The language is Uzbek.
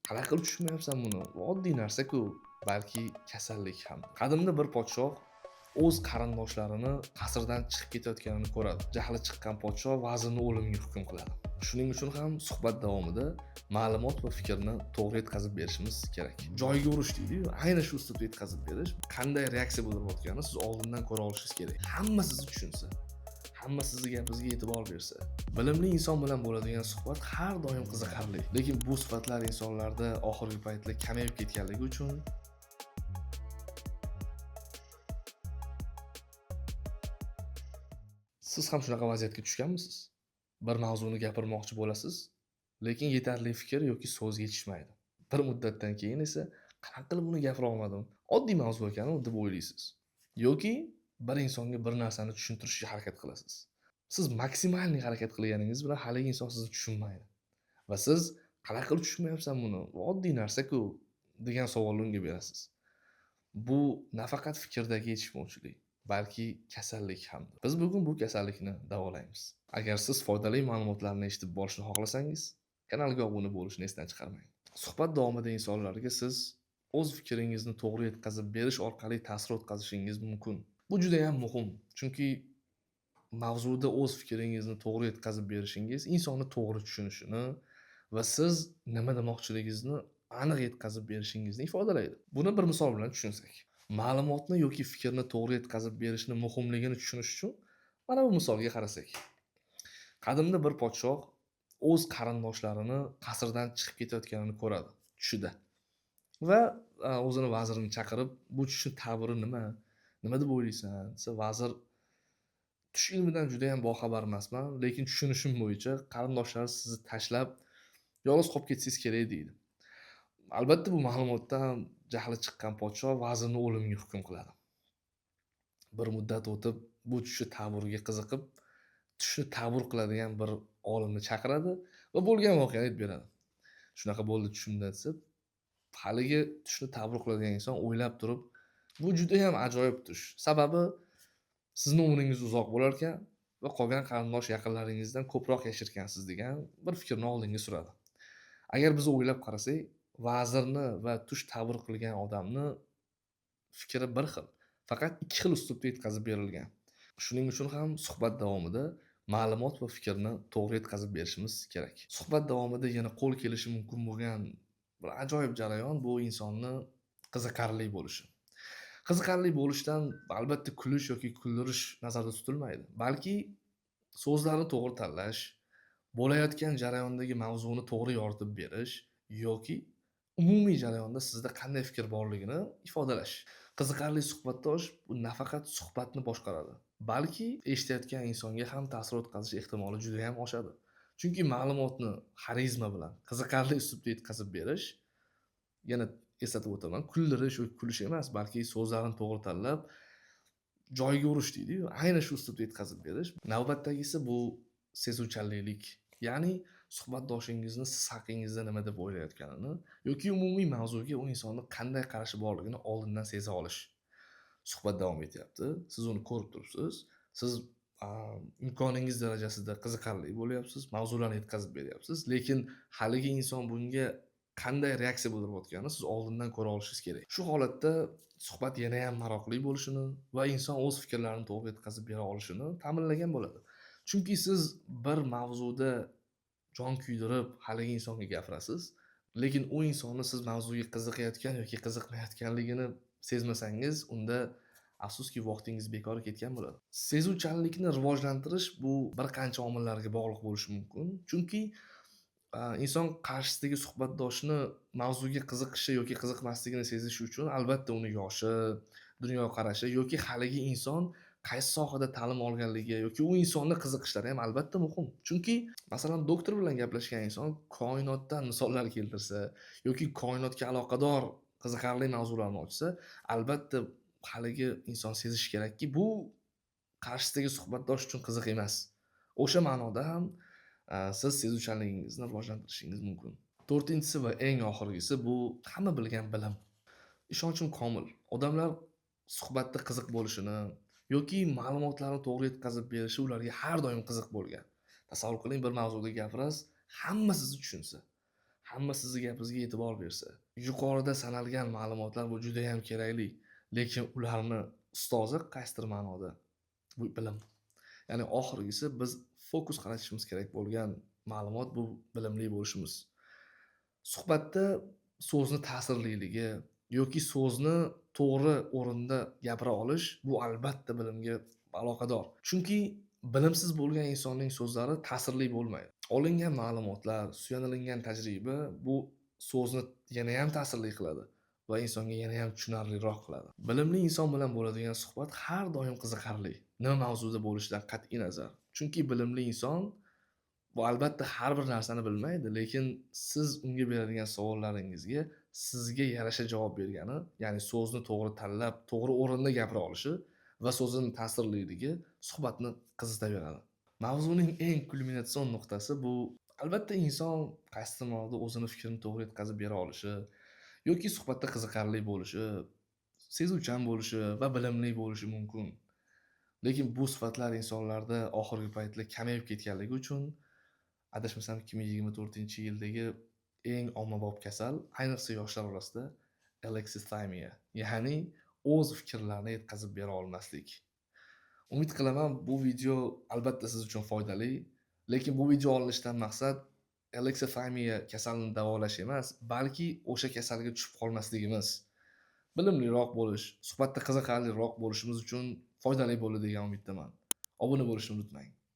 Qanaqa qilib tushunmayapsan buni? Bu oddiy narsa-ku, balki kasallik ham. Qadimda bir podshoh o'z qarindoshlarini qasrdan chiqib ketayotganini ko'radi. Jahli chiqqan podshoh vazirni o'limga hukm qiladi. Shuning uchun ham suhbat davomida ma'lumot va fikrni to'g'ri yetkazib berishimiz kerak. Joyiga urish deydi-yu, ayni shu uslubda yetkazib berish, qanday reaksiya bildirayotganini siz oldindan ko'ra olishingiz kerak. Hamma sizni tushunsa, hamma sizni gapingizga e'tibor bersa, bilimli inson bilan bo'ladigan suhbat har doim qiziqarli. Lekin bu sifatlar insonlarda oxirgi paytlar kamayib ketganligi uchun siz ham shunaqa vaziyatga tushganmisiz? Bir mavzuni gapirmoqchi bo'lasiz, lekin yetarli fikr yoki so'z yetishmaydi. Bir muddatdan keyin esa qanaqa qilib buni gapira olmadim? Oddiy mavzu ekan u deb o'ylaysiz. Yoki bir insonga bir narsani tushuntirishga harakat qilasiz. Siz maksimalniy harakat qilganingiz bilan haligi inson sizni tushunmaydi. Va siz qanaqa qilib tushunmayapsan buni? Bu oddiy narsa-ku degan savolni unga berasiz. Bu nafaqat fikrdagi yetishmovchilik, balki kasallik hamdir. Biz bugun bu kasallikni davolaymiz. Agar siz foydali ma'lumotlarni eshitib borishni xohlasangiz, kanalga obuna bo'lishni esdan chiqarmang. Suhbat davomida insonlarga siz o'z fikringizni to'g'ri yetkazib berish orqali ta'sir o'tkazishingiz mumkin. Bu juda ham muhim, chunki mavzuda o'z fikringizni to'g'ri yetkazib berishingiz insonni to'g'ri tushunishini va siz nima demoqchiligingizni aniq yetkazib berishingizni ifodalaydi. Buni bir misol bilan tushunsak. Ma'lumotni yoki fikrni to'g'ri yetkazib berishni muhimligini tushunish uchun mana bu misolga qarasak. Qadimda bir podshoh o'z qarindoshlarini qasrdan chiqib ketayotganini ko'radi tushida. Va o'zini vazirini chaqirib, bu tushning ta'biri nima? Nima deb o'ylaysan? Desa, vazir tush ilmidan juda ham boxabar emasman, lekin tushunishim bo'yicha qarindoshlari sizni tashlab yolg'iz qolib ketsangiz kerak deydi. Albatta bu ma'lumotdan jahli chiqqan podshoh vazirni o'limga hukm qiladi. Bir muddat o'tib bu tushni ta'biriga qiziqib, tushni ta'bir qiladigan bir olimni chaqiradi va bo'lgan voqeani aytib beradi. Shunaqa bo'ldi tushimda desa, haligi tushni ta'bir qiladigan inson o'ylab turib, bu juda ham ajoyib tush. Sababi sizni umringiz uzoq bo'lar ekan va qolgan qarindosh yaqinlaringizdan ko'proq yashar ekansiz degan bir fikrni oldinga suradi. Agar biz o'ylab qarasak, vazirni va tush ta'bir qilgan odamni fikri bir xil, faqat ikki xil uslubda yetkazib berilgan. Shuning uchun ham suhbat davomida ma'lumot va fikrni to'g'ri yetkazib berishimiz kerak. Suhbat davomida yana qo'l kelishi mumkin bo'lgan bir ajoyib jarayon bu insonni qiziqarli bo'lishi. Qiziqarli bo'lishdan albatta kulish yoki kuldirish nazarda tutilmaydi, balki so'zlarni to'g'ri tanlash, bo'layotgan jarayondagi mavzuni to'g'ri yoritib berish yoki umumiy jarayonda sizda qanday fikr borligini ifodalash. Qiziqarli suhbatdosh bu nafaqat suhbatni boshqaradi, balki eshitayotgan insonga ham ta'sir o'tkazish ehtimoli juda ham oshadi. Chunki ma'lumotni xarizma bilan qiziqarli uslubda yetkazib berish, yana eslatib o'taman, kuldirish yoki kulish emas, balki so'zlarni to'g'ri tanlab joyiga urish deydi-yu, ayni shu uslubda yetkazib berish. Navbatdagisi bu sezuvchanlik, ya'ni suhbatdoshingizni siz haqingizda nima deb o'ylayotganini yoki umumiy mavzuga u insonni qanday qarashi borligini oldindan seza olish. Suhbat davom etyapti, siz uni ko'rib turibsiz, siz imkoningiz darajasida qiziqarli bo'lyapsiz, mavzularni yetkazib beryapsiz, lekin haligi inson bunga qanday reaksiya bildirayotganini siz oldindan ko'ra olishingiz kerak. Shu holatda suhbat yana ham maroqli bo'lishini va inson o'z fikrlarini to'g'ri yetkazib bera olishini ta'minlagan bo'ladi. Chunki siz bir mavzuda jon kuydirib haligi insonga gapirasiz, lekin u insonni siz mavzuga qiziqayotgan yoki qiziqmayotganligini sezmasangiz, unda afsuski vaqtingiz bekor ketgan bo'ladi. Sezuvchanlikni rivojlantirish bu bir qancha omillarga bog'liq bo'lishi mumkin. Chunki inson qarshisidagi suhbatdoshni mavzuga qiziqishi yoki qiziqmasligini sezish uchun albatta uni yoshi, dunyoqarashi yoki haligi inson qaysi sohada ta'lim olganligi yoki u insonni qiziqishlari ham albatta muhim. Chunki masalan doktor bilan gaplashgan inson koinotdan misollar keltirsa yoki koinotga aloqador qiziqarli mavzularni ochsa, albatta haligi inson sezishi kerakki, bu qarshisidagi suhbatdosh uchun qiziq emas. O'sha ma'noda ham siz sezuvchanligingizni rivojlantirishingiz mumkin. To'rtinchisi va eng oxirgisi bu hamma bilgan bilim. Ishonchim komil. Odamlar suhbatda qiziq bo'lishini yoki ma'lumotlarni to'g'ri yetkazib berishi ularga har doim qiziq bo'lgan. Tasavvur qiling, bir mavzuda gapirasiz, hamma sizni tushunsa, Hamma sizni gapingizga e'tibor bersa. Yuqorida sanalgan ma'lumotlar bu judayam kerakli, lekin ularni ustozi qaysidir ma'noda bu bilim. Ya'ni oxirgisi biz fokus qaratishimiz kerak bo'lgan ma'lumot bu bilimli bo'lishimiz. Suhbatda so'zni ta'sirliligi yoki so'zni to'g'ri o'rinda gapira olish bu albatta bilimga aloqador. Chunki bilimsiz bo'lgan insonning so'zlari ta'sirli bo'lmaydi. Olingan ma'lumotlar, suyanilingan tajriba bu so'zni yanayam ta'sirli qiladi va insonga yanayam tushunarliroq qiladi. Bilimli inson bilan bo'ladigan suhbat har doim qiziqarli. Nima mavzuda bo'lishidan qat'iy nazar. Chunki bilimli inson bu albatta har bir narsani bilmaydi, lekin siz unga beradigan savollaringizga sizga yarasha javob bergani, ya'ni so'zni to'g'ri tanlab, to'g'ri o'rinda gapira olishi va so'zining ta'sirliligi suhbatni qizitaveradi. Mavzuning eng kulminatsion nuqtasi bu albatta inson qaysidir ma'noda o'zini fikrini to'g'ri yetkazib bera olishi yoki suhbatda qiziqarli bo'lishi, sezuvchan bo'lishi va bilimli bo'lishi mumkin. Lekin bu sifatlar insonlarda oxirgi paytlar kamayib ketganligi uchun adashmasam 2024-yildagi eng ommabop kasal, ayniqsa yoshlar orasida alexithymia, ya'ni o'z fikrlarini yetkazib bera olmaslik. Umid qilaman, bu video albatta siz uchun foydali, lekin bu video olinishidan maqsad alexithymia kasalini davolash emas, balki o'sha kasalga tushib qolmasligimiz, bilimliroq bo'lish, suhbatda qiziqarliroq bo'lishimiz uchun foydali bo'ldi degan umiddaman. Obuna bo'lishni unutmang.